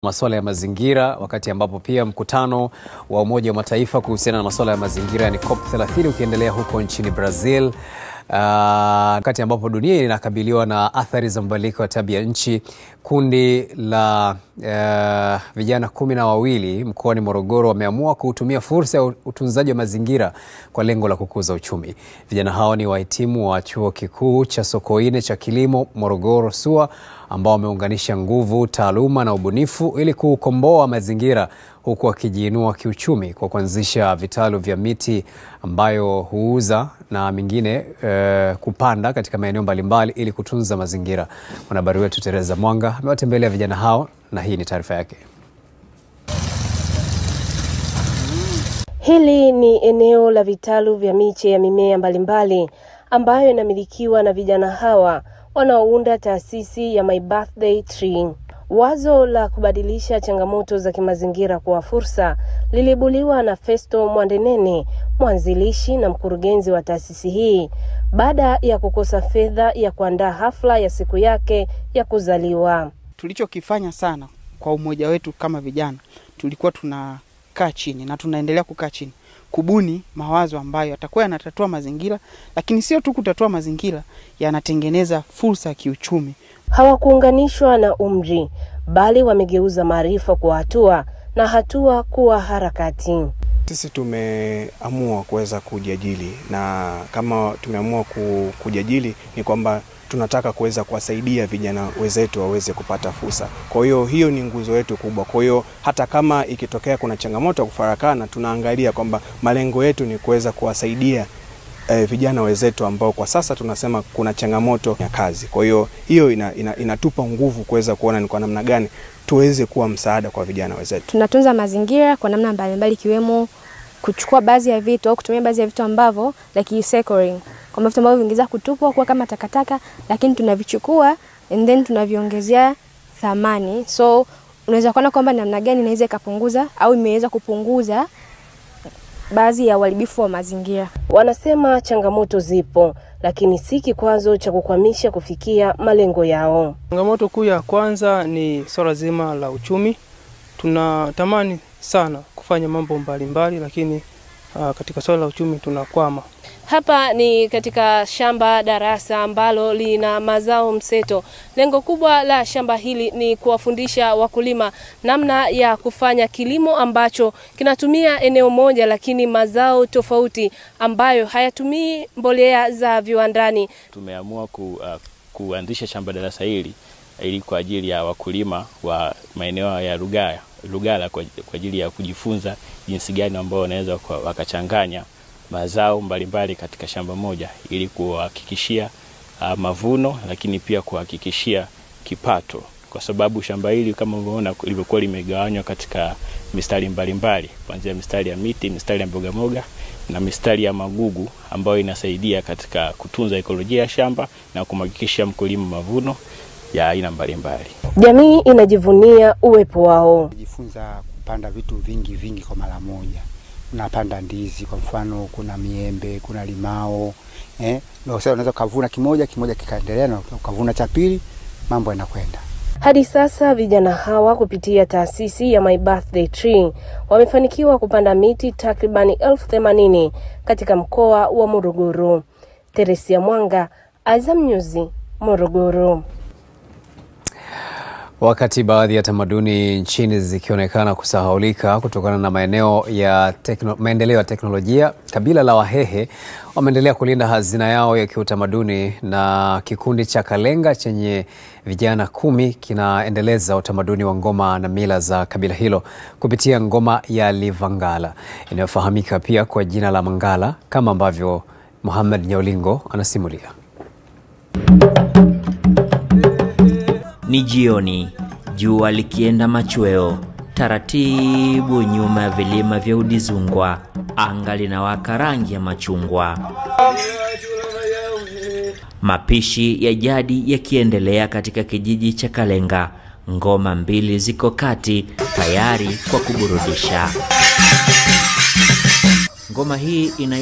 Masuala ya mazingira, wakati ambapo pia mkutano wa Umoja wa Mataifa kuhusiana na masuala ya mazingira yani COP30 ukiendelea huko nchini Brazil. Wakati ambapo dunia inakabiliwa na athari za mabadiliko ya tabia nchi, kundi la vijana 12 mkoani Morogoro wameamua kutumia fursa ya utunzaji wa mazingira kwa lengo la kukuza uchumi. Vijana hao ni wahitimu wa Chuo Kikuu cha Sokoine cha Kilimo Morogoro SUA, ambao wameunganisha nguvu, taaluma na ubunifu ili kukomboa mazingira, huku wakijiinua kiuchumi kwa kuanzisha vitalu vya miti ambayo huuza na mingine kupanda katika maeneo mbalimbali ili kutunza mazingira. Mwanahabari wetu Teresa Mwanga amewatembelea vijana hao na hii ni taarifa yake. Hili ni eneo la vitalu vya miche ya mimea mbalimbali ambayo inamilikiwa na vijana hawa wanaounda taasisi ya My Birthday Tree. Wazo la kubadilisha changamoto za kimazingira kuwa fursa liliibuliwa na Festo Mwandenene, mwanzilishi na mkurugenzi wa taasisi hii, baada ya kukosa fedha ya kuandaa hafla ya siku yake ya kuzaliwa. Tulichokifanya sana kwa umoja wetu kama vijana, tulikuwa tunakaa chini na tunaendelea kukaa chini kubuni mawazo ambayo yatakuwa yanatatua mazingira, lakini sio tu kutatua mazingira, yanatengeneza fursa ya kiuchumi. Hawakuunganishwa na umri, bali wamegeuza maarifa kwa hatua na hatua kuwa harakati. Sisi tumeamua kuweza kujiajiri, na kama tumeamua kujiajiri ni kwamba tunataka kuweza kuwasaidia vijana wenzetu waweze kupata fursa. Kwa hiyo hiyo ni nguzo yetu kubwa. Kwa hiyo hata kama ikitokea kuna changamoto ya kufarakana, tunaangalia kwamba malengo yetu ni kuweza kuwasaidia vijana wenzetu ambao kwa sasa tunasema kuna changamoto ya kazi. Kwa hiyo hiyo inatupa nguvu kuweza kuona ni kwa namna gani tuweze kuwa msaada kwa vijana wenzetu. Tunatunza mazingira kwa namna mbalimbali, ikiwemo kuchukua baadhi ya vitu au kutumia baadhi ya vitu ambavyo like recycling, kwa vitu ambavyo vingeweza kutupwa kuwa kama takataka, lakini tunavichukua and then tunaviongezea thamani. So unaweza kuona kwamba namna gani inaweza ikapunguza au imeweza kupunguza baadhi ya uharibifu wa mazingira. Wanasema changamoto zipo, lakini si kikwazo cha kukwamisha kufikia malengo yao. Changamoto kuu ya kwanza ni swala zima la uchumi. Tunatamani sana kufanya mambo mbalimbali, lakini katika swala la uchumi tunakwama. Hapa ni katika shamba darasa ambalo lina mazao mseto. Lengo kubwa la shamba hili ni kuwafundisha wakulima namna ya kufanya kilimo ambacho kinatumia eneo moja lakini mazao tofauti ambayo hayatumii mbolea za viwandani. Tumeamua kuanzisha shamba darasa hili ili kwa ajili ya wakulima wa maeneo ya Lugala kwa ajili ya kujifunza jinsi gani ambao wanaweza wakachanganya mazao mbalimbali katika shamba moja ili kuhakikishia mavuno, lakini pia kuhakikishia kipato, kwa sababu shamba hili kama unavyoona lilikuwa limegawanywa katika mistari mbalimbali, kuanzia mistari ya miti, mistari ya mboga mboga na mistari ya magugu, ambayo inasaidia katika kutunza ekolojia ya shamba na kumhakikishia mkulima mavuno ya aina mbalimbali. Jamii inajivunia uwepo wao. Kujifunza kupanda vitu vingi vingi kwa mara moja. Unapanda ndizi kwa mfano, kuna miembe, kuna limao, na unaweza kuvuna kimoja kimoja kikaendelea na ukavuna cha pili, mambo yanakwenda. Hadi sasa vijana hawa kupitia taasisi ya My Birthday Tree wamefanikiwa kupanda miti takribani 80,000 katika mkoa wa Morogoro. Teresia Mwanga, Azam News, Morogoro. Wakati baadhi ya tamaduni nchini zikionekana kusahaulika kutokana na maendeleo ya teknolojia, kabila la Wahehe wameendelea kulinda hazina yao ya kiutamaduni, na kikundi cha Kalenga chenye vijana 10 kinaendeleza utamaduni wa ngoma na mila za kabila hilo kupitia ngoma ya Livangala inayofahamika pia kwa jina la Mangala, kama ambavyo Muhammad Nyaulingo anasimulia. Ni jioni, jua likienda machweo taratibu nyuma ya vilima vya Udzungwa, anga linawaka rangi ya machungwa. Mapishi ya jadi yakiendelea katika kijiji cha Kalenga, ngoma mbili ziko kati tayari kwa kuburudisha. Ngoma hii ina